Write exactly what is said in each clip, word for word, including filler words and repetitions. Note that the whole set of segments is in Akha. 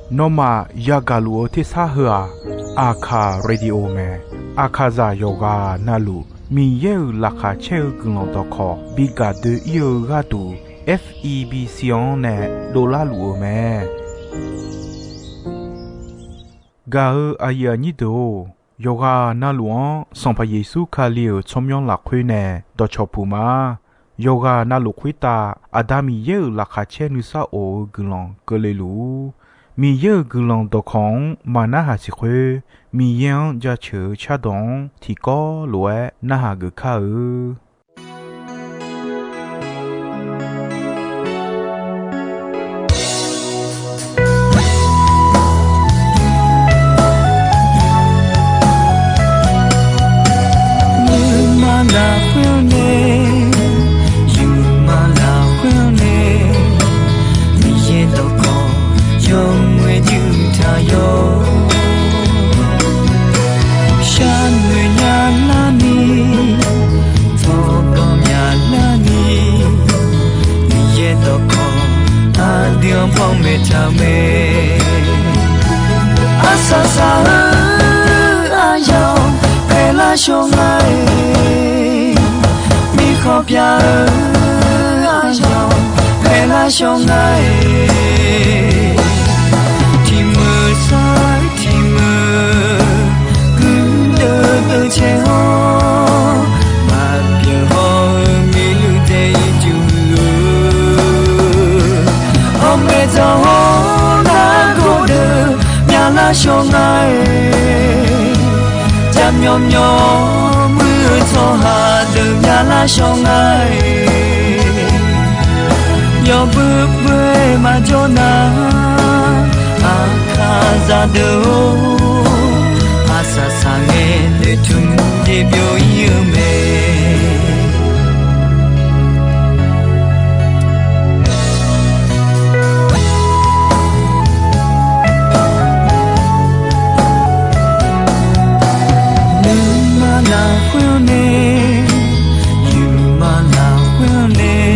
Nawmaf yagaq luf-eu tersar heu-aq, Aqkaq Radio mae. Aqkaqzaq yawqghaq navluf Miqyaer-euq laqkhaq caer-eu guiqlanq dawqkawq bi gaq doe-ir-eu gharduq, F E B C-anr nae dovlar luf-eu mae. Gaq-eu aqyuif aqnyir deuq-or, yawqghaq navluf-anr Sanqpaq Yeqsur Kali-euq tsawrmyanr lafkhoer nae dawqcawq puq ma. Yawqghaq navluf khoertav Aqda Miqyaer-euq laqkhaq caer nuisar of-eu guiqlanq keuvle luf-ur. Miqyaer-euq guiqlanq dawqkawq-anr maqnarhaq siq khoer, Miqyaer-anr jaceuq-eu cardawq-anr tiqkawv lof-aer narhaq geuf kar-eu. Nuima lafkhoer-anr nae, yawqma lafkhoer-anr nae, Miqyaer dawqkawq yawmuiq-aer juiq taq yawr. Sharnoeq nya larni, tsawrganq myaq larni, Miqyaer dawqkawq aqdui-anr panmaeq taq-eu mae. Arsaq saq-eu aryamq paeqlar shawr nga-iq, mirkhanq pyav-eu aryamq paeqlar shawr nga-iq, tiqmeuq sar-eu tiqmeuq guirdeuv deuv caer-awr, maqbyaeq haw-eu miqluiv dae ircuf-eu, hawmaeq dzaq-awr nargawr deuq myavlar shawr nga-iq, jaqmyawf myawf muir-eu tsawrhaq deuq myavlar shawr nga-iq, yawbui bui-aer maqjawr nar, Aqkaqzaq deuq-or, arsaq saqngae noeqtmq jeq byov-ir-eu mae. Nuima lafkhoer-anr nae, yawqma lafkhoer-anr nae,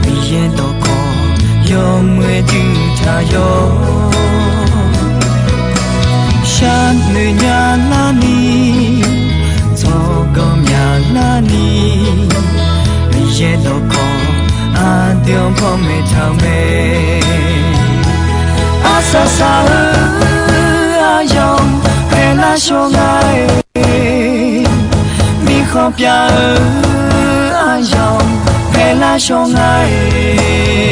Miqyaer dawqkawq yawmuiq-aer juiq taq yawr. Sharnoeq nya larni, tsawrganq myaq larni, Miqyaer dawqkawq aqdui-anr panmaeq taq-eu mae. Arsaq saq-eu aryamq paeqlar shawr nga-iq, mirkhanq pyav-eu aryamq paeqlar shawr nga-iq,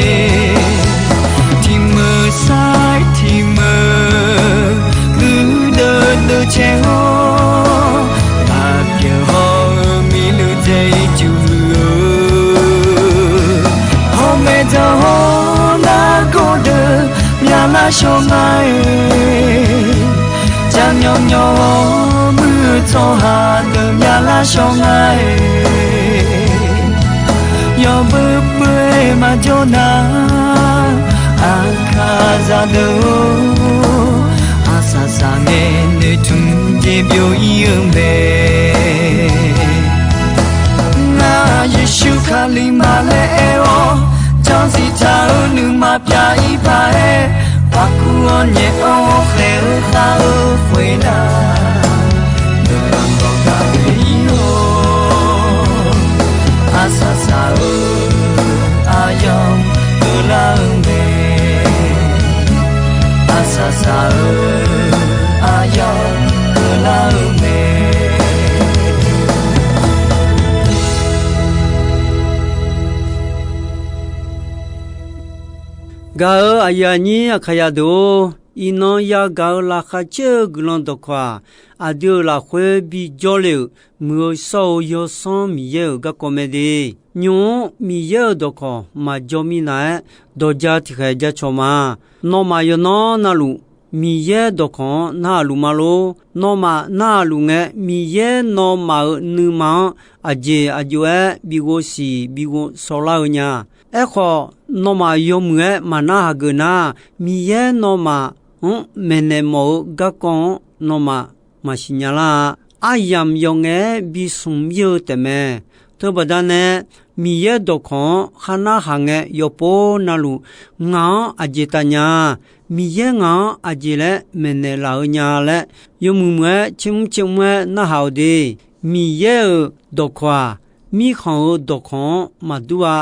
tiqmeuq sar-eu tiqmeuq guirdeuv deuv caer-awr, maqbyaeq haw-eu miqluiv dae ircuf-eu, hawmaeq dzaq-awr nargawr deuq myavlar shawr nga-iq, jaqmyawf myawf-awr muir-eu tsawrhaq deuq myavlar shawr nga-iq, yawbui bui-aer maqjawr nar, Aqkaqzaq deuq-or, arsaq saqngae noeqtmq jeq byov-ir-eu mae. Ngar Yeqsur Kali ma laer aer-awr, janrziq taq-eu nuima pyav-ir paq-aer, paqkuv-awr nyaef-awr khaeq-eu khav-eu khoernar, nuima dawq gaq-ir-awr, arsaq saq-eu aryamq keuvlar-eu mae. Arsaq saq-eu aryamq keuvlar-eu mae. Gaq-eu aqyuif aqnyir Aqkaqzaq deuq-or, iqnan yagaq-eu laqkhaq caer-eu guiqlanq dawqkawq-aq, aqdui-euq lafkhoer bijawr le-euq Muiq-eu shawr-eu Yawsanr Miqyaer-euq garkawv mae de. Nymq-mr Miqyaer-euq dawqkawq maqjaw minav-aer, dawqja tiqkhaeq jacawq ma. Nawmaf yawqnan navluf, Miqyaer dawqkawq-anr narhaq luf ma lor. Nawmaf narhaq luf ngae, Miqyaer nawmaf-euq nuima-anr aqjeq aqjox-aer bi ghovsiq bi ghovshaw lar-eu nya. Aerkhawf, nawmaf yawmuiq-aer maqnar hageuf nar, Miqyaer nawmaf-anr maeqnaeq mawf-eu garkawv-anr nawmaf maqsiq nya lar-a. Aryamq yawf ngaef-aer bi smq ir-eu taefmae. Teubaqda nae, Miqyaer dawqkawq-anr khar narhaq ngae yawpov navluf, ngaq-anr aqjeq taf nya-a? Miqyaer ngaq-anr aqjeq laer maeqnaeq laf-eu nya laer, yawmuiq muiq-aer tsermr tsermr-aer narhaq-eu de. Miqyaer-euq dawqkawq-aq, mirkhanq-euq dawqkawq-anr maqdur-a.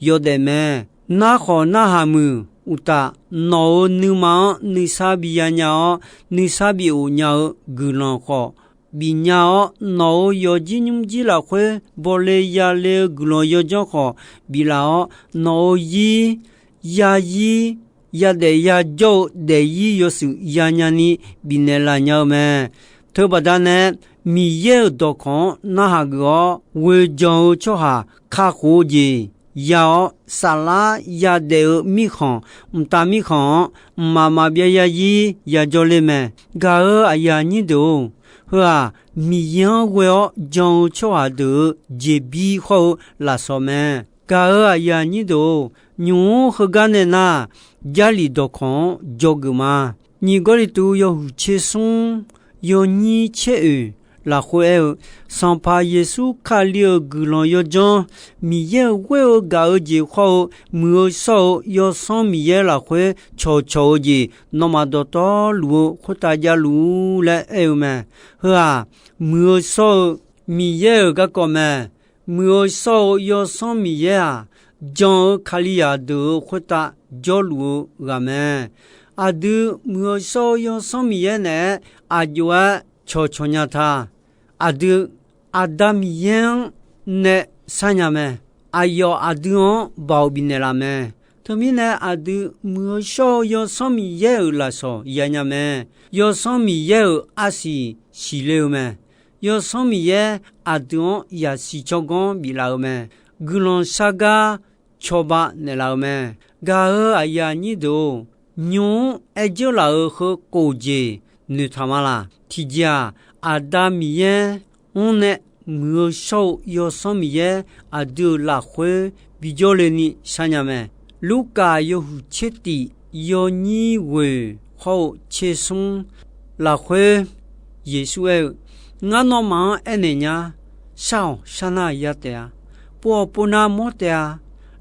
Yawdaef mae. Narkhawf narhaq muiq uqtaf, nawq-euq nuima-anr nuisar bi ya nya-awr, nuisar bi of nya-eu guiqlanq khawf bif nya-awr, nawq-euq yawqjir nymrjir lafkhoer bawle yale-eu guiqlanq yawdzanr khawf biflaf-awr, nawq-euq zir, yazir, yadaef yajawr-eu daefzir yawshuif yanya ni bifnaeq laf nya-eu mae. Teubaqda nae, Miqyaer-euq dawqkawq-anr narhaq geuf-awr ghoeqjanq-eu tsawrhaq kakhof-eu jeq ya-awr, saflar yadaef-eu mirkhanq, mqtav mirkhanq-anr mqmaq maqbyav yazir yajawr ler mae. Gaq-euq aqyuif aqnyir deuq-or, heu-aq, Miqyaer-anr ghoe-awr jan-eu tsawrhaq deuq-euq jeqbir hawr-eu lafsawq mae. Gaq-euq aqyuif aqnyir deuq-or, nymq-mr heugar nae nar, Jarlif dawqkawq-anr dzawgeuf ma. Nyiq Gawrliqtu yawhuiq tser smr, yawnyir tser oeq lafkhoer aer-eu, Sanqpaq Yeqsur Kali-euq guiqlanq yawdzanr, Miqyaer-euq ghoer-eu gaq-eu jeq khawr-eu Muiq-eu shawr-eu Yawsanr Miqyaer lafkhoer cawqcawq-eu jeq nawmaf dawqtawvluf-eu khoertav javluf-ur laer aer-eu mae. Heu-aq, Muiq-eu shawr-eu Miqyaer-euq garkawv mae. Muiq-eu shawr-eu Yawsanr Miqyaer-aq, jan-eu Kalizaq deuq-euq khoertav jawrluf-eu ghaq mae. Aqdui Muiq-eu shawr-eu Yawsanr Miqyaer naeq-aer aqjox-aer cawqcawq nya ta. Aqdui Aqda Miqyaer-anr nae sharnya mae. Aqyawf aqdui-anr baoq bifnaeq laf mae. Teumirnae, aqdui Muiq-eu shawr-eu Yawsanr Miqyaer-euq lafsawq yanya mae. Yawsanr Miqyaer-euq arsiq siqle-eu mae. Yawsanr Miqyaer aqdui-anr yasiq tsawrganr biflaf-eu mae. Guiqlanq shar gar cawba naeqlaf-eu mae. Gaq-euq aqyuif aqnyir deuq-or, nymq-mr aer dzeur laf-euq heu khof jeq noeqtaq ma laq? Tiqjeq-aq, Aqda Miqyaer-anr nae Muiq-eu shawr-eu Yawsanr Miqyaer aqdui-euq lafkhoer bijawr le ni sharnya mae. Lurkaf yawhuiq tser tif, yawnyir ghoeq hawr-eu tser smr lafkhoer, Yeqsur aer-eu, Ngar nawmaf-anr aernaeq nya, shar-awq, sharnar ya taef-a. Pov-awq, pov nar mawr taef-a.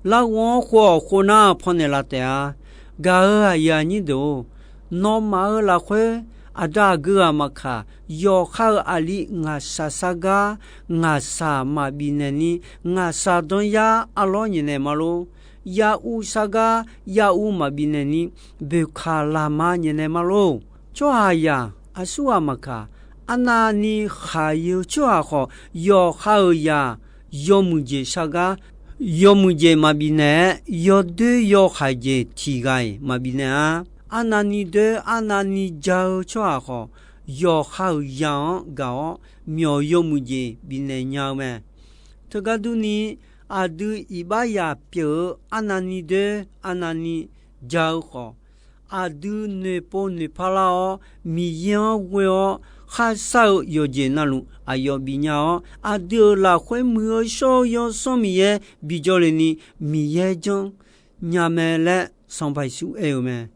Larghov-anr khov-awq, khov nar pawnaeq laf taef-a. Gaq-euq aqyuif aqnyir deuq-or, nawmaf-euq lafkhoer aqda aqgeu ghaq maqkaq, yawqha-euq aqli ngaqshaq shar gar ngaqshaq maqbifnaeq ni, ngaqshaq danryar arlawr nyaef naeq ma lor. Yaruv shar gar yaruv maqbifnaeq ni, boeqkaq laqma nyaef naeq ma lor. Tsawrhaqzaq aqsurghaq maqkaq, arnavni khaq-eu tsawrhaq khawf, yawqha-euq zaq yawmuiq jeq shar gar, yawmuiq jeq maqbifnaeq-aer, yawdoer yawhaiq jeq tiq ghaq-iq maqbifnaeq-a. Arnavni doer arnavni ja-eu tsawrhaq khawf, yawqha-euq zaq-anr gaq-awr myawq yawmuiq jeq bifnaeq nya-eu mae. Teugar durni, aqdui iqbax zaq pyeuf-eu arnavni doer arnavni ja-eu khawf, aqdui noeqpov noeqpar lar-awr, Miqyaer-anr ghoe-awr kharshar-eu yawqjeq navluf aqyawf bifnya-awr, aqdui-euq lafkhoer Muiq-eu shawr-eu Yawsanr Miqyaer bijawr le ni, Miqyaer janr nya mae laer Sanqpaq Yeqsur aer-eu mae.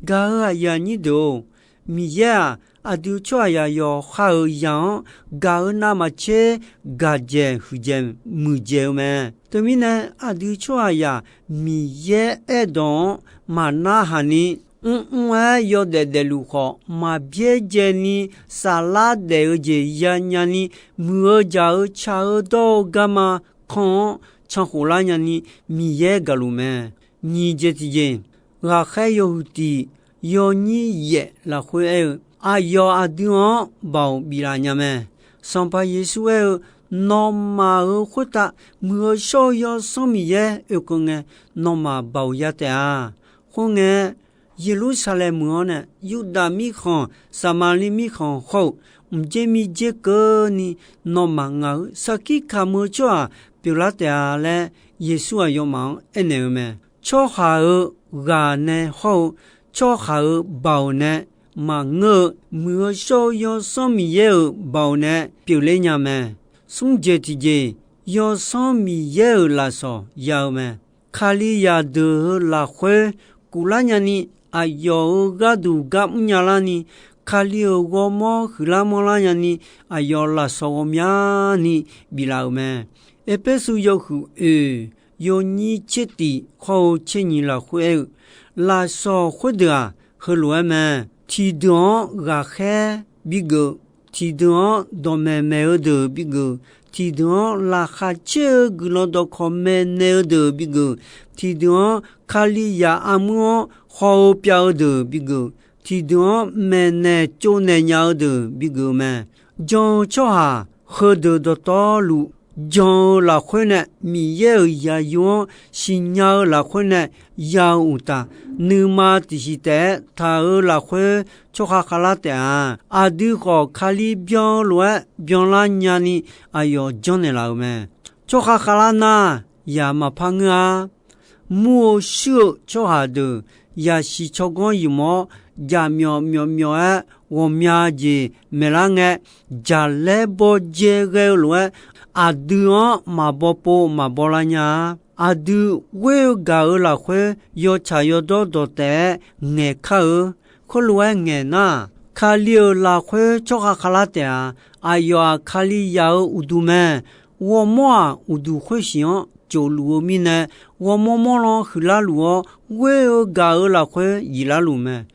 Gaq-euq aqyuif aqnyir deuq-or, Miqyaer-aq, aqdui tsawrhaqzaq yawqha-euq zaq-anr gaq-eu navmaqtser gaqdzaeq huiqdzaeq muiqdzaeq-eu mae. Teumirnae, aqdui tsawrhaqzaq Miqyaer aerdawq-anr maqnarhaq ni, mrmr-aer yawdaef daefluf khawf, maqbyaerdzae ni, saflar daef-eu jeq yanya ni, muiq-eu jaq-eu tsaq-eu dawr-eu garma kan-anr cankhof lar nyani, Miqyaer gaqluf mae. Nyiq jeq tiqjeq, ghaqkhaer yawhuiq tiq, yawnyir yaef lafkhoer aer-eu, aqyawf aqdui-anr baoq biflaf nya mae. Sanqpaq Yeqsur aer-eu, Nawmaf-euq khoertav Muiq-eu shawr-eu Yawsanr Miqyaer oekeuv ngae, nawmaf baoq ya taef-a. Khoerngae, Yeqlursaqlaeq meuq-anr nae, Yurdav mirkhanq, Saqmaqliv mirkhanq hawr-eu, mqdzer mirdzer keuvni nawmaf ngaq-euq sarkir kamq-eu tsawrhaq pyeuflar taef-a laer, Yeqsur aqyawfmaf-anr aernaeq-eu mae. Tsawrhaq-euq ghaq nae hawr-eu, tsawrhaq-euq baoq nae maqngeur-eu, Muiq-eu shawr-eu Yawsanr Miqyaer-euq baoq nae pyeufler nya mae. Smr jeq tiqjeq, Yawsanr Miqyaer-euq lafsawq ya-eu mae. Kalizaq deuq-euq lafkhoer kuflar nyani, aqyawf-euq gharduq gar mrnya larni, Kali-euq ghawrmawr huiqlar manrlar nyani, aqyawf lafsawq ghawqmyani biflaf-euq mae. Erpersu yawhuiq oeq, yawnyir tser tif hawr-eu tser nyiq lafkhoer aer-eu, lafsawq khoerdeuq-aq, heulof-aer mae. Tiqdeuq-anr ghaqkhaer bigeuf, tiqdeuq-anr dawqmaeq maeq-eu deuq bigeuf, tiqdeuq-anr laqkhaq caer-eu guiqlanq dawqkawq maeqnaeq-eu deuq bigeuf, tiqdeuq-anr Kalizaq armur-anr haw-eu pyav-eu deuq bigeuf, tiqdeuq-anr maeqnaeq tsovnaeq nya-eu deuq bigeuf-eu mae. Jan-eu tsawrhaq heudeuq dawqtawvluf jan-eu lafkhoer nae, Miqyaer-euq zaqyo-anr siqnya-eu lafkhoer nae ya-eu uqtaf, nuima tiqsiq taef-aer taq-euq lafkhoer tsawrhaq khavlar taef-aq, aqdui khawf Kali byan-eu lof-aer byanlar nyani aqyawf janrnaeq laf-euq mae. Tsawrhaq khavlar nar, yaq maqpar ngeur-a. Mur-eu shuir-eu tsawrhaq deuq yasiq tsawrganr ymq-awr, jaqmyawf myawf myawf-aer ghawqmya jeq maeqlar ngae, jaqlaer bawdzae ghae-eu lof-aer, aqdui-anr maqbaw pov maqbaw lar nya-a. Aqdui ghoer-eu gaq-euq lafkhoer yawtsaq yawdawr dawq taef-aer ngaeq kar-eu. Khoerlof-aer ngaeq nar, Kali-euq lafkhoer tsawrhaq khavlar taef-aq, aqyawf-aq Kalizaq-euq uqduq mae. Ghawrmawr-aq, uqduq khoersiq-anr tsofluf-eu mirnae, ghawrmawr mawrlan huiqlar luf-awr, ghoer-eu gaq-euq lafkhoer ziflar luf mae.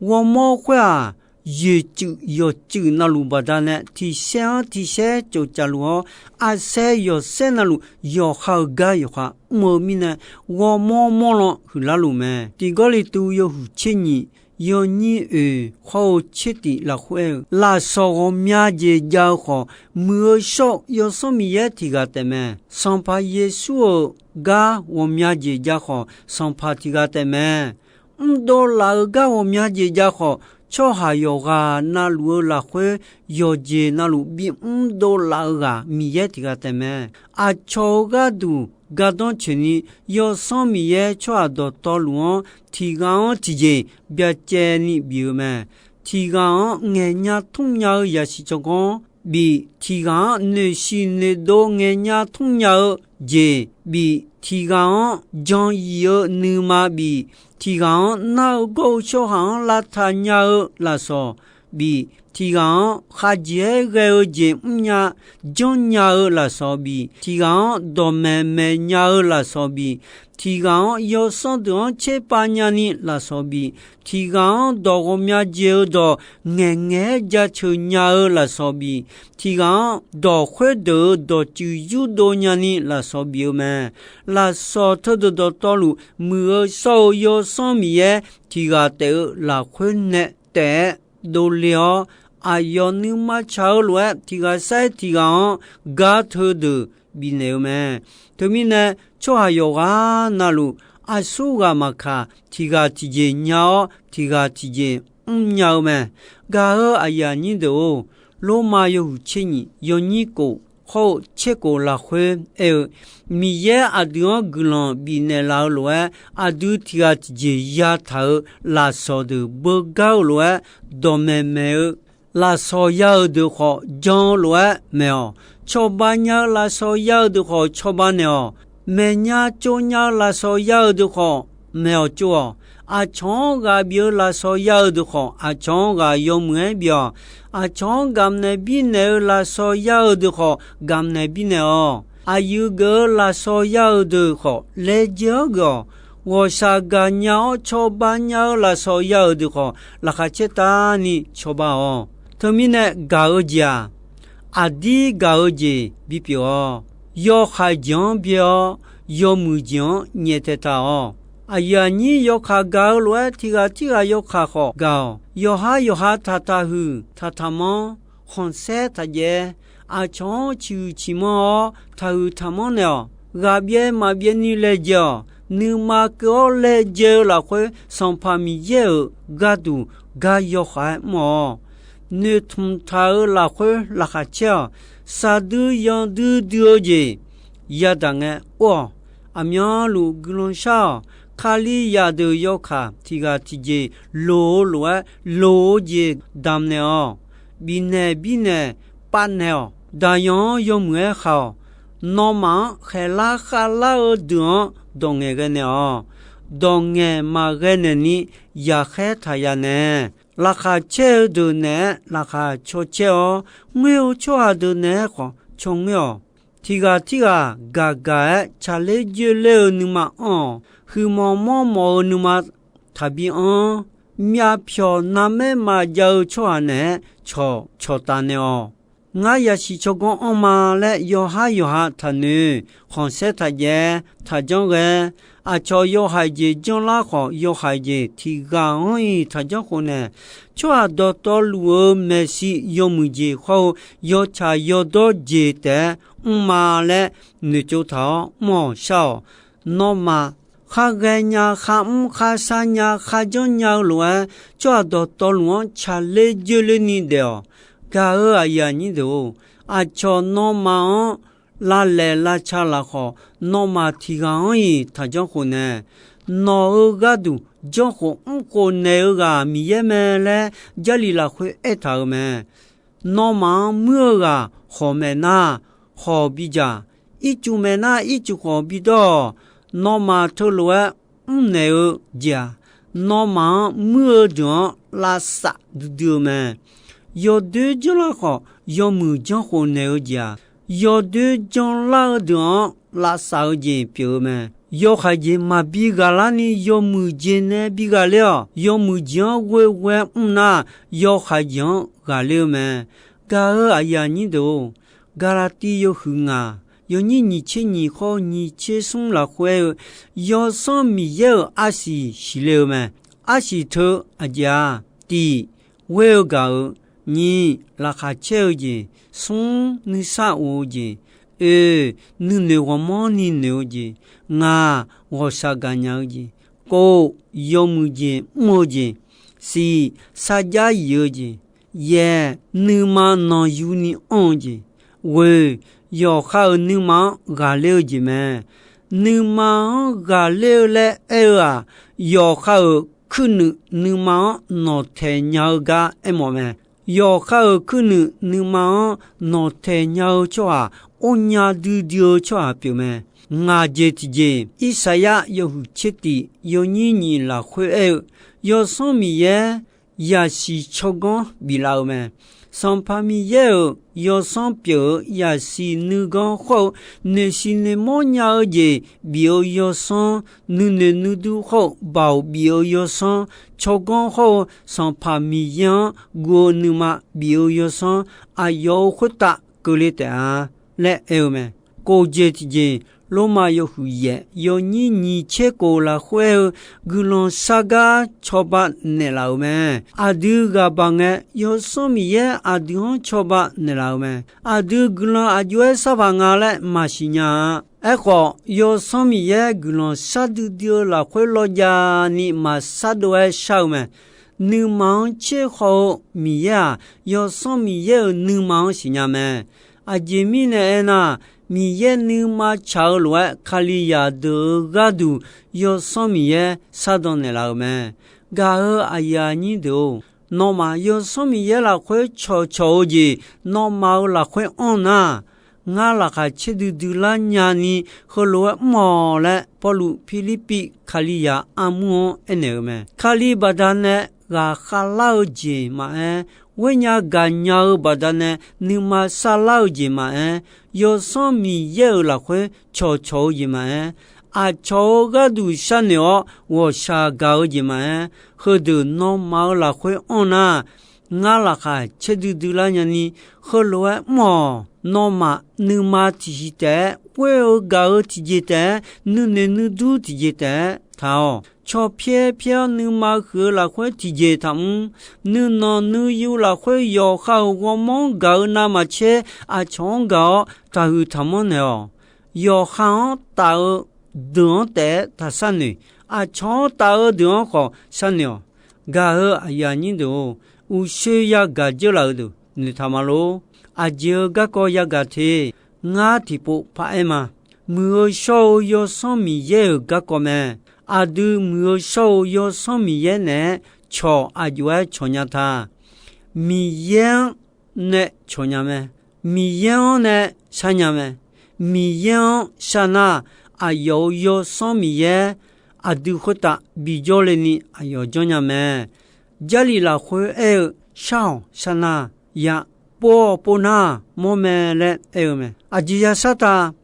Ghawrmawr khoer-aq, yoeqtsuif yawqtsuif navluf baqdanae tiqsaer-anr tiqsaer tsofcaf luf-awr, arsaer yawqsaer navluf yawqha-euq gar yawqha mr-eu mirnae, ghawrmawr mawrlan huiqlar luf mae. Tiq Gawrliqtu yawhuiq tser nyiq, yawnyir oeq hawr-eu tser tif lafkhoer aer-eu, lafsawq ghawqmya jeq jav-eu khawf, Muiq-eu shawr-eu Yawsanr Miqyaer tiq ghaq taef mae. Sanqpaq Yeqsur-euq gar ghawqmya jeq jav khawf, Sanqpaq tiq ghaq taef mae. Mrdov laf-eu gar ghawqmya jeq jav khawf, tsawrhaq yawqghaq navluf-eu lafkhoer yawqjeq navluf bimr dov laf-eu ghaq Miqyaer tiq ghaq taef mae. Aqcawq-euq gharduq gardanr tsoeqni, Yawsanr Miqyaer tsawrhaq dawqtawvluf-anr tiq ghaq-anr tiqjeq byacaevni bif-eu mae. Tiq ghaq-anr ngaeqnya tmrnya-eu yasiq tsawrganr bif, tiq ghaq-anr noeqshiq noeqdov ngaeqnya tmrnya-eu jeq bif, tiq ghaq-anr jan yif-eu nuima bif, tiq ghaq-anr nar-eu gawr-eu tsawrhaq-anr lavtaq nya-eu lafsawq bif, tiq ghaq-anr khavjeq-aer ghae-eu jeq mrnya janrnya-eu lafsawq bif, tiq ghaq-anr dawqmaeq maeq nya-eu lafsawq bif, tiq ghaq-anr yawsanr deuq-anr tserpav nyani lafsawq bif, tiq ghaq-anr dawq ghawqmya jeq-eu dawq ngaeqngaeq-aer jaceuq nya-eu lafsawq bif, tiq ghaq-anr dawq khoerdeuq-euq dawqtsuif yurdov nyani lafsawq bif-eu mae. Lafsawq teudeuq dawqtawvluf, muiq-eu shawr-eu Yawsanr Miqyaer tiq ghaq taef-eu lafkhoer nae taef-aer dovle-awr, aqyawf nuima tsaq-eu lof-aer tiq ghaq sair tiq ghaq-anr gar teudeuq bifnaeq-eu mae. Teumirnae, tsawrhaq yawqghaq navluf, aqsurghaq maqkaq, tiq ghaq tiqjeq nya-awr, tiq ghaq tiqjeq mrnya-eu mae. Gaq-eu aqyuif aqnyir deuq-or, Lormav yawhuiq tser nyiq yawnyir kof hawr-eu tser kof lafkhoer aer-eu, Miqyaer aqdui-anr guiqlanq bifnaeq laf-eu lof-aer, aqdui tiq ghaq tiqjeq yataq-euq lafsawq deuq beugar-eu lof-aer, dawqmaeq maeq-eu lafsawq ya-euq deuq khawf jan-eu lof-aer maeq-awq. Cawba nya-eu lafsawq ya-euq deuq khawf cawba naeq-awq. Maeqnya tsovnya-eu lafsawq ya-euq deuq khawf maeq-awq tsov-awq. Aqcawq-anr ghaq bif-eu lafsawq ya-euq deuq khawf, aqcawq-anr ghaq yawmuiq-aer bif-awq. Aqcawq-anr gamq naeq birnaeq-eu lafsawq ya-euq deuq khawf, gamq naeq birnaeq-awq. Aqyuif geuf-eu lafsawq ya-euq deuq khawf, laejae-awr geuf-awq. Ghawqshaq gaqnya-awr cawba nya-eu lafsawq ya-euq deuq khawf, laqkhaq caertavni cawba-awq. Teumirnae gaq-eu jeq-aq, aqdir gaq-eu jeq bipyeuf-awq. Yawkhav jeq-anr byae-awr, yawmuiq jeq-anr nyaeftaeq taq-awq. Aqyuif aqnyir yawkaq gaq-eu lof-aer, tiq ghaq tirghaq yawkaq khawf gaq-awq. Yawqhar yawqha taqtaq huiq, taqtaq manr, khanqsaer taqjaev. Aqcawq-anr ciqhuiq ciqmanr-awr, taqhuiq taqmanr naeq-awq. Ghaq byaev maqbyaev ni laejae-awq. Nuima keuv-awr laejae-eu lafkhoer, Sanqpaq Miqyaer-euq gharduq gar yawkhav-aer mr-awq. Noeqtmq taq-euq lafkhoer laqkhaq caer-awq. Shaqdui yandui dui-eu jeq yadaq ngae or-awq. Aqmyanluf guiqlanq shar-awq. Kalizaq deuq yawkaq tiq ghaq tiqjeq loq-eu lof-aer, loq-eu jeq damqnaeq-awq. Bifnaeq birnaeq pavnaeq-awq. Daqyan-anr yawmuiq-aer khaq-awq. Nawmaf-anr khaeqlar khavlar-eu deuq-anr dawq ngaeqghae naeq-awq. Dawq ngaeq maqghae naeqni yaqkhaer taq ya naeq. Laqkhaq caer-eu deuq naeq-aer laqkhaq caw caer-awr, ngoer-eu tsawrhaq deuq naeq-aer khawf caw ngoer-awq. Tiq ghaq tirghaq gaq gaq-aer tsaqler joerler-eu nuima anr-awq. Huiqmawf mawrmawf-eu nuima taqbi anr. Myavpyawq narmaer maqjav-eu tsawrhaq naeq-aer cawq cawqtaf naeq-awq. Ngar yasiq tsawrganr anrma laer yawqhar yawqha taqnoeq. Khanqsaer taqjaev, taqjanr ghae. Aqcawq yawhaiq jeq janrlar khawf, yawhaiq jeq tiq ghaq-anr-iq taqjanr khofnaeq. Tsawrhaq dawqtawvluf-euq maeqshi yawmuiq jeq khawr-eu, yawtsaq yawdawr jeq taef-aer mrma laer noeqtsov taq-awr mr-awq shar-awq. Nawmaf kharghae nya, kharmr kharshar nya, kharjanr nya-eu lof-aer, tsawrhaq dawqtawvluf-anr tsaqler joerler ni daef-awq. Gaq-euq aqyuif aqnyir deuq-or, aqcawq nawmaf-anr lavlaeq lavca lafkhawf, nawmaf tiq ghaq-anr-iq taqjanr khofnaeq. Nawq-euq gharduq janrkhof mrkhof naeq-eu ghaq Miqyaer mae laer Jarlif lafkhoer aertaq-euq mae. Nawmaf-anr muir-eu ghaq khawq maeq nar, khawq bidzaq. Ircuf maeq nar, ircuf khawq bidawr-awq. Nawmaf teulof-aer mrnaeq-eu jeq-aq, nawmaf-anr muir-eu deuq-anr lavsav duidui-eu mae. Yawdoer janrlar khawf, yawmuiq janrkhof naeq-eu jeq-aq, yawdoer janrlar-eu deuq-anr lavsav-eu jeq pyeuf-eu mae. Yawhaiq jeq maqbi ghaqlar ni yawmuiq jeq nae bi ghaqler-awq. Yawmuiq jeq-anr ghoeghoe-aer mr nar, yawhaiq jeq-anr ghaqler-eu mae. Gaq-euq aqyuif aqnyir deuq-or, Gaqlaqtiv yawhuiq ngaq, yawnyir nyiq tser nyiq khawr nyiq tser smr lafkhoer aer-eu, Yawsanr Miqyaer-euq arsiq siqle-eu mae. Arsiq teu aqjeq-aq, tiq, ghoer-eu gaq-euq, nyiq, laqkhaq caer-eu jeq, smr, nuisar of-eu jeq, oeq, nuinoeq ghawqmanrni noeq-eu jeq, ngaq, ghawqshaq gaqnya-eu jeq, kov, yawmuiq jeq mr-eu jeq, siq, sarjax yif-eu jeq, yaeq, nuima nanqyuni anr-eu jeq, ghoeq, yawqha-euq nuima-anr ghaqler-eu jeq mae. Nuima-anr ghaqler-eu laer aer-eu-aq, yawqha-euq kuirnuiv nuima-anr nawqtaeq nya-eu gar aermawf mae. Yawqha-euq kuirnuiv nuima-anr nawqtaeq nya-eu tsawrhaq, ornya duidui-eu tsawrhaq pyeuf mae. Ngaq jeq tiqjeq, Irsaqyar yawhuiq tser tiq yawnyir nyiq lafkhoer aer-eu, Yawsanr Miqyaer yasiq tsawrganr biflaf-eu mae. Sanqpaq Miqyaer-euq Yawsanr pyeuf-eu yasiq nuiganr khawr-eu, noeqsiq noeqmawr nya-eu jeq bif-eu Yawsanr, nuinoeq nuidur khawr-eu baoq bif-eu Yawsanr, tsawrganr khawr-eu Sanqpaq Miqyaer-anr guv-eu nuima bif-eu Yawsanr, aqyawf-euq khoertav keuvle taef-a laer aer-eu mae. Kof jeq tiqjeq, Lormav yawhuiq yaef yawnyir nyiq tser kof lafkhoer aer-eu, guiqlanq shargar cawba naeqlaf-euq mae. Aqdui ghaq baq ngae, Yawsanr Miqyaer aqdui-anr cawba naeqlaf-euq mae. Aqdui guiqlanq aqjox-aer sharpaq nga laer maqsiq nya-a. Aerkhawf, Yawsanr Miqyaer guiqlanq shar duidui-eu lafkhoer lawjav ni maqshar dov-aer shar-eu mae. Nuima-anr tser khawf-eu Miqyaer-aq, Yawsanr Miqyaer-euq nuima-anr siqnya mae. Aqjeq mirnae aernar, Miqyaer nuima tsaq-eu lof-aer Kalizaq deuq-euq gharduq Yawsanr Miqyaer shardan naeqlaf-euq mae. Gaq-euq aqyuif aqnyir deuq-or, nawmaf Yawsanr Miqyaer lafkhoer cawqcawq-eu jeq nawmaf-euq lafkhoer anr nar, ngar laqkhaq caer duidui lar nyani heulof-aer mr-awq laer Pawrluv Pirlirpiv Kalizaq armur-anr aernaeq-eu mae. Kali baqdanae ghaqkhav lar-eu jeq maqaer, ghoernya gaqnya-eu baqdanae nuima sharlar-eu jeq maqaer, Yawsanr Miqyaer-euq lafkhoer cawqcawq-eu jeq maqaer, aqcawq-euq gharduq sharnoeq-awr ghawqshaq gaq-eu jeq maqaer, heudeuq nawmaf-euq lafkhoer anr nar, ngar laqkhaq caer duidui lar nyani heulof-aer mr-awq. Nawmaf nuima tiqsiq taef-aer, ghoer-eu gaq-eu tiqjeq taef-aer, nuinoeq nuidur tiqjeq taef-aer taq-awq. Cawpyaer pyaer-awr nuima huiq-eu lafkhoer tiqjeq taqmr. Nuinanq nuiyu lafkhoer yawqha-euq ghawrmawr-anr gaq-eu navmaqtser aqcawq-anr gaq-awr taqhuiq taqmanr naeq-awq. Yawqha-anr taf-eu deuq-anr taef-aer taq sharnoeq. Aqcawq-anr taf-eu deuq-anr khawf sharnoeq-awq. Gaq-euq aqyuif aqnyir deuq-or, uqshoe yagaq dzeurlaf-eu deuq noeqtaq ma lor. Aqjeq-euq garkawv yagaq te. Ngar tiqpov paraer ma. Muiq-eu shawr-eu Yawsanr Miqyaer-euq garkawv mae. Aqdui muiq-eu shawr-eu Yawsanr Miqyaer naeq-aer cawq aqjox-aer cawq nya ta. Miqyaer-anr nae cawq nya mae. Miqyaer-anr nae shar nya mae. Miqyaer-anr shar nar, aqyawf-euq Yawsanr Miqyaer aqdui khoertav bijawr le ni aqyawf janrnya mae. Jarlif lafkhoer aer-eu, shar-awq, sharnar ya. pov-awq pov nar mawr mae laer aer-eu mae. Aqjeq yashar taq,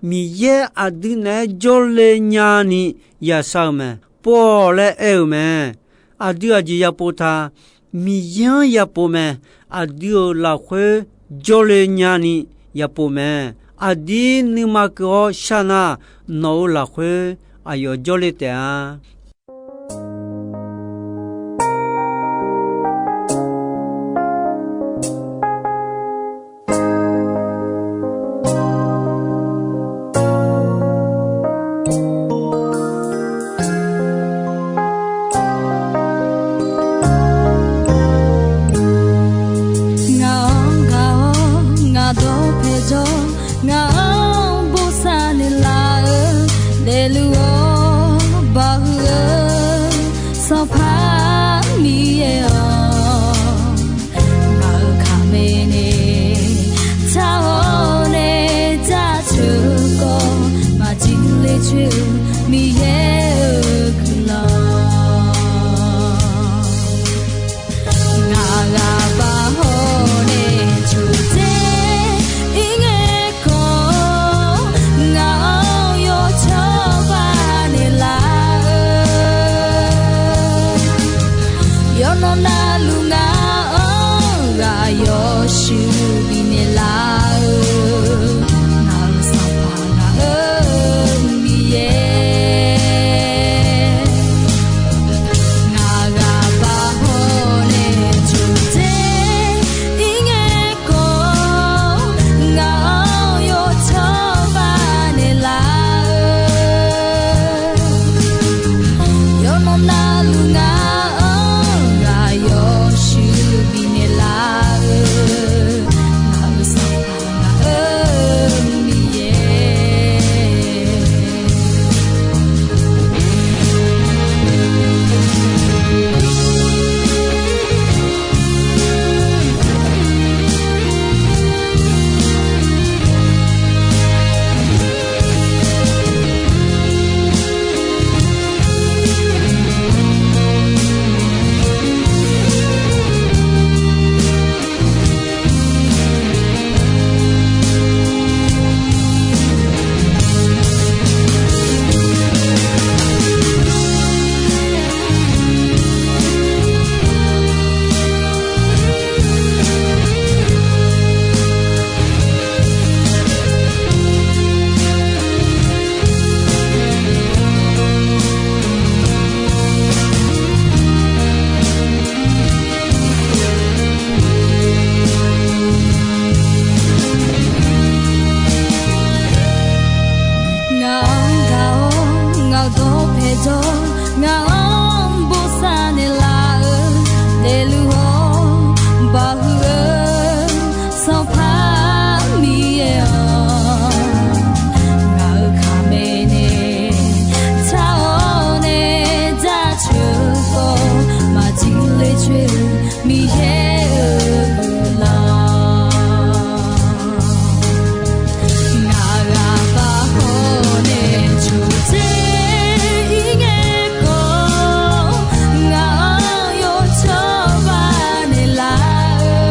Miqyaer aqdui naeq-aer jawrle nyani yashar-eu mae. Pov-awq laer aer-eu mae. Aqdui aqjeq yapov taq, Miqyaer-anr yapov mae. Aqdui-euq lafkhoer jawrle nyani yapov mae. Aqdir nuima keuv-awr shar nar, nawq-euq lafkhoer aqyawf jawrle taef-a. Ngaq-anr gaq-awr ngaq dawqpae jawr, ngaq-anr bosav naeqlaf-eu, daefluf-awr bawhuiq-eu Sanqpaq Miqyaer-awq, ngaq-euq kaqmae nae tsar-awr nae jaceuq-eu khawf, maqjir ler coer-eu Miqyaer-euq guiqlanq. Ngaq ghaq baq hawr nae coqdzer ir ngae khawf, ngaq-anr yawcawba naeqlaf-eu, yawqnan navluf ngaq-anr ghaq yawshuif bifnaeq laf-eu, ngaq-euq Sanqpaq ngaq-euq Miqyaer. Ngaq ghaq baq hawr nae coqdzer ir ngae khawf, ngaq-anr yawcawba naeqlaf-eu, yawqnan navluf ngaq-anr ghaq yawshuif bifnaeq laf-eu, ngaq-euq Sanqpaq ngaq-euq Miqyaer. Ngaq-anr gaq-awr ngaq-euq dawqpae jawr, ngaq-anr bosav naeqlaf-eu, daefluf-awr bawhuiq-eu Sanqpaq Miqyaer-awq, ngaq-euq kaqmae nae tsar-awr nae jaceuq-eu khawf, maqjir ler coer-eu Miqyaer-euq guiqlanq. Ngaq ghaq baq hawr nae coqdzer ir ngae khawf, ngaq-anr yawcawba naeqlaf-eu,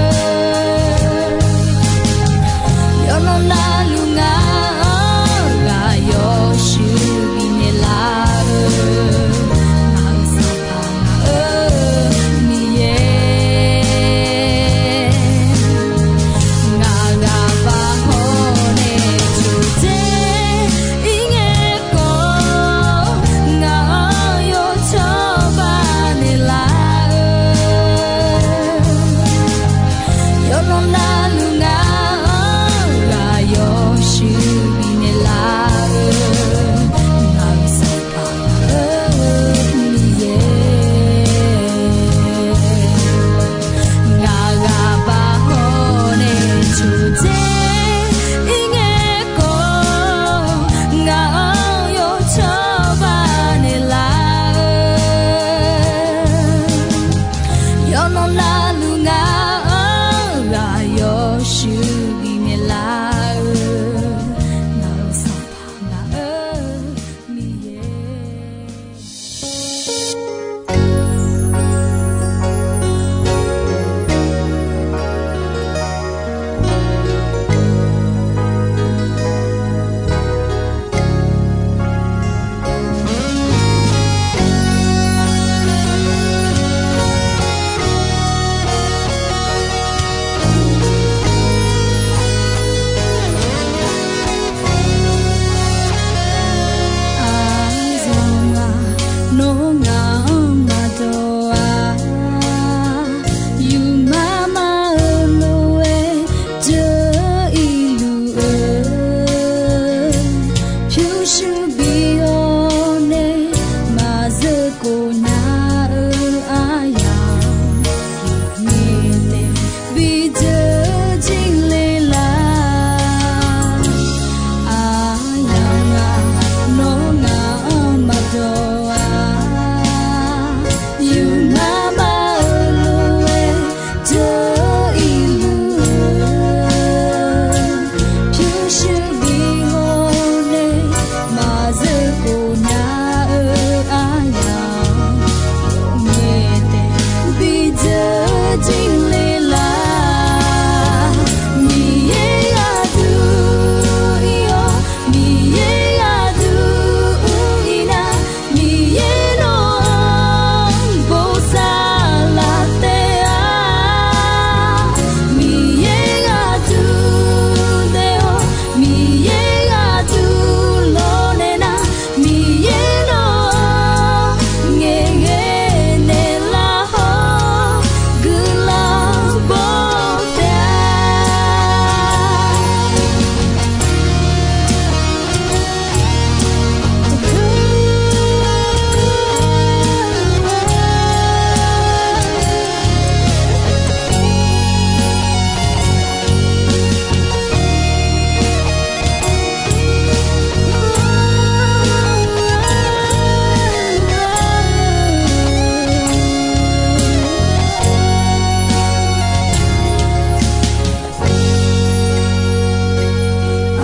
yawqnan navluf ngaq-anr ghaq yawshuif bifnaeq laf-eu, ngaq-euq Sanqpaq ngaq-euq Miqyaer. Maqzeur khof nya-eu aryamq, ngaeq taef bidzeur jir le lar. Aryamq ghaq nawr ngaq-anr maqdawq-a. Yufmar mar-eu lof-aer dzeur-ir luf-eu, pyurshuir bi haw nae, maqzeur khof nya-eu aryamq, ngaeq taef bidzeur jir le lar. Miqyaer ghaqdur-ir-awr, Miqyaer ghaqdur mr-ir nar, Miqyaer nawq-anr bosav laf taef-a. Miqyaer ghaqdur nae-awr, Miqyaer ghaqdur lawnaeq nar, Miqyaer nawq-anr ngaeqghae naeqlaf hawr guiqlanq baw taef-a.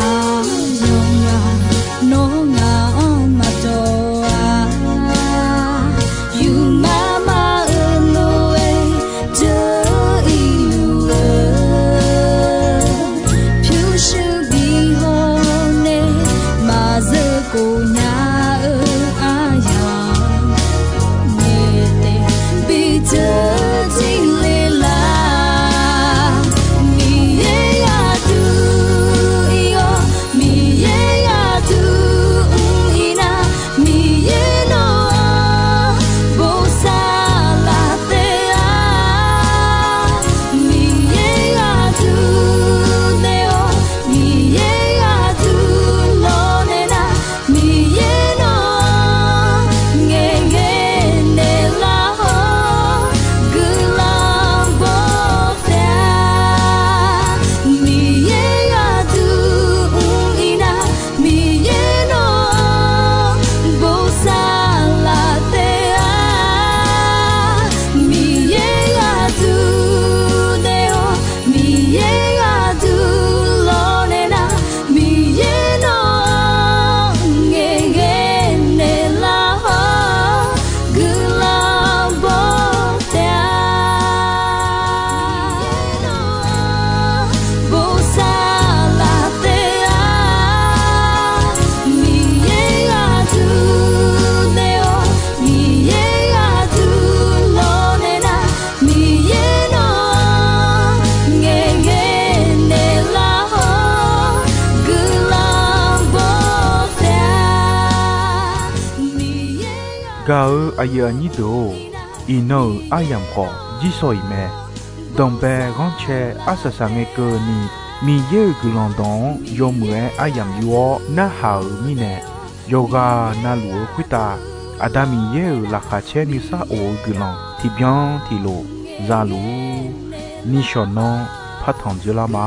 Aqyawf ghaq nawr ngaq-anr maqdawq-a. Yufmar mar-eu lof-aer dzeur-ir luf-eu, pyurshuir bi haw nae, maqzeur khof nya-eu aryamq, ngaeq taef bidzeur jir le lar. Miqyaer ghaqdur-ir-awr, Miqyaer ghaqdur mr-ir nar, Miqyaer nawq-anr bosav laf taef-a. Miqyaer ghaqdur nae-awr, Miqyaer ghaqdur lawnaeq nar, Miqyaer nawq-anr ngaeqghae naeqlaf hawr guiqlanq baw taef-a. Miqyaer ghaqdur mr-ir nar, Miqyaer nawq-anr bosav laf taef-a. Miqyaer ghaqdur nae-awr, Miqyaer ghaqdur lawnaeq nar, Miqyaer nawq-anr ngaeqghae naeqlaf hawr guiqlanq baw taef-a. Bosav laf taef-a. Miqyaer ghaqdur nae-awr, Miqyaer ghaqdur lawnaeq nar, Miqyaer nawq-anr ngaeqghae naeqlaf hawr guiqlanq baw taef-a. Gaq-euq aqyuif aqnyir deuq-or, iqnan-euq aryamq khawf jirshaw-iq mae. Danqbae ghanrcae arsaq saqngae keuvni, Miqyaer-euq guiqlanq dawq-anr yawmuiq-aer aryamq yur-awr narhaq-euq mirnae, yawqghaq navluf-eu khoertav Aqda Miqyaer-euq laqkhaq caer nuisar of-eu guiqlanq tiqbyan tiqlof za luf-ur. Nishawq nanr partanq dzoerlar ma.